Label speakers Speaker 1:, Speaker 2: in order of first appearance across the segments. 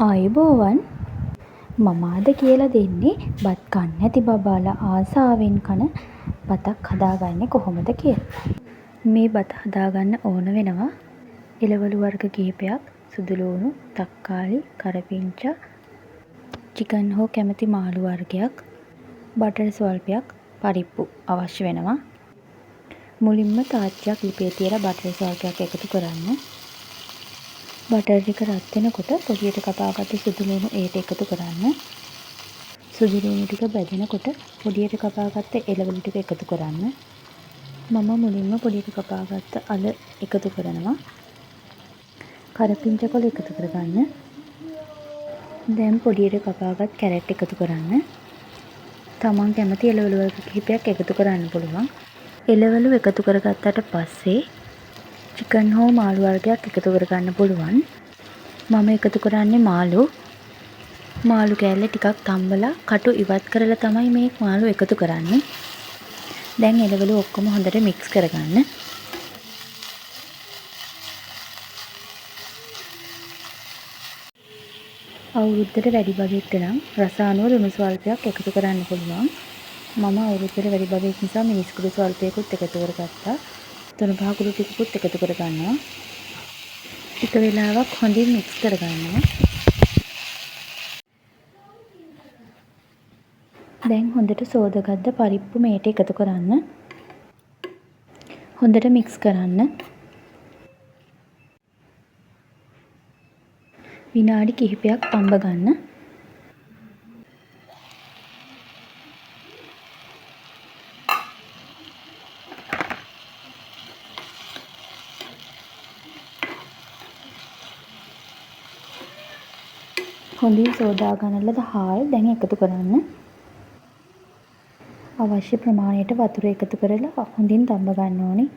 Speaker 1: ආයුබෝවන්. මම අද කියලා දෙන්නේ බත් කන්න නැති බබාලා ආසාවෙන් කන බතක් හදාගන්නේ කොහොමද කියලා. මේ බත හදාගන්න ඕන වෙනවා එළවලු වර්ග කිහිපයක්, සුදු ලූණු, තක්කාලි, කරපිංචා, චිකන් හෝ කැමති මාළු වර්ගයක්, බටර් ස්වල්පයක්, පරිප්පු අවශ්‍ය වෙනවා. මුලින්ම තාච්චියක් ලිපේ තියලා බටර් ස්වල්පයක් එකතු කරන්න. බටර් එක රත් වෙනකොට පොඩියට කපාගත්ත සුදු ලුණු එයට එකතු කරන්න. සුදු ලුණු ටික බැදෙනකොට පොඩියට කපාගත්ත එළවලු ටික එකතු කරන්න. මම මුලින්ම පොඩියට කපාගත්ත අල එකතු කරනවා. කරපිංචා කොළ එකතු කරගන්න. දැන් පොඩියට කපාගත් කැරට් එකතු කරන්න. තමන් කැමති එළවලු වර්ග කිහිපයක් එකතු කරන්න පුළුවන්. එළවලු එකතු කරගත්තට පස්සේ චිකන් හෝ මාළු වර්ගයක් එකතු කරගන්න පුළුවන්. මම එකතු කරන්නේ මාළු. මාළු කෑල්ල ටිකක් තම්බලා කටු ඉවත් කරලා තමයි මේ මාළු එකතු කරන්නේ. දැන් එළවලු ඔක්කොම හොඳට මික්ස් කරගන්න. අවුරුද්දට වැඩි බබෙක්ට නම් රස අනුව ලුණු ස්වල්පයක් එකතු කරන්න පුළුවන්. මම අවුරුද්දට වැඩි බබෙක් නිසා මිරිස් කුඩු ස්වල්පයකුත් එකතු කරගත්තා. තුන පහ කුඩු ටිකකුත් එකතු කරගන්නවා. ටික වෙලාවක් හොඳින් මික්ස් කරගන්නවා. දැන් හොඳට සෝදගත්ත පරිප්පු මේට එකතු කරන්න. හොඳට මික්ස් කරන්න. විනාඩි කිහිපයක් තම්බ ගන්න. හොඳින් සෝදා ගන්න ලද හාල් දැන් එකතු කරන්න. අවශ්‍ය ප්‍රමාණයට වතුර එකතු කරලා හොඳින් තම්බ ගන්න ඕනේ.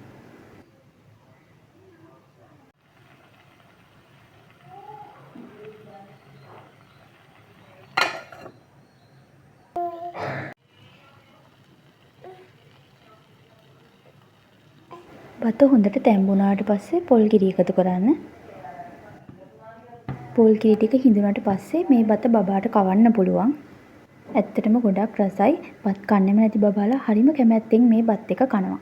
Speaker 1: බත හොඳට තැම්බුණාට පස්සේ පොල් කිරි එකතු කරන්න. පොල් කිරි ටික හිඳුනට පස්සේ මේ බත බබාට කවන්න පුළුවන්. ඇත්තටම ගොඩක් රසයි. බත් කන්නෙම නැති බබාලා හරිම කැමැත්තෙන් මේ බත් එක කනවා.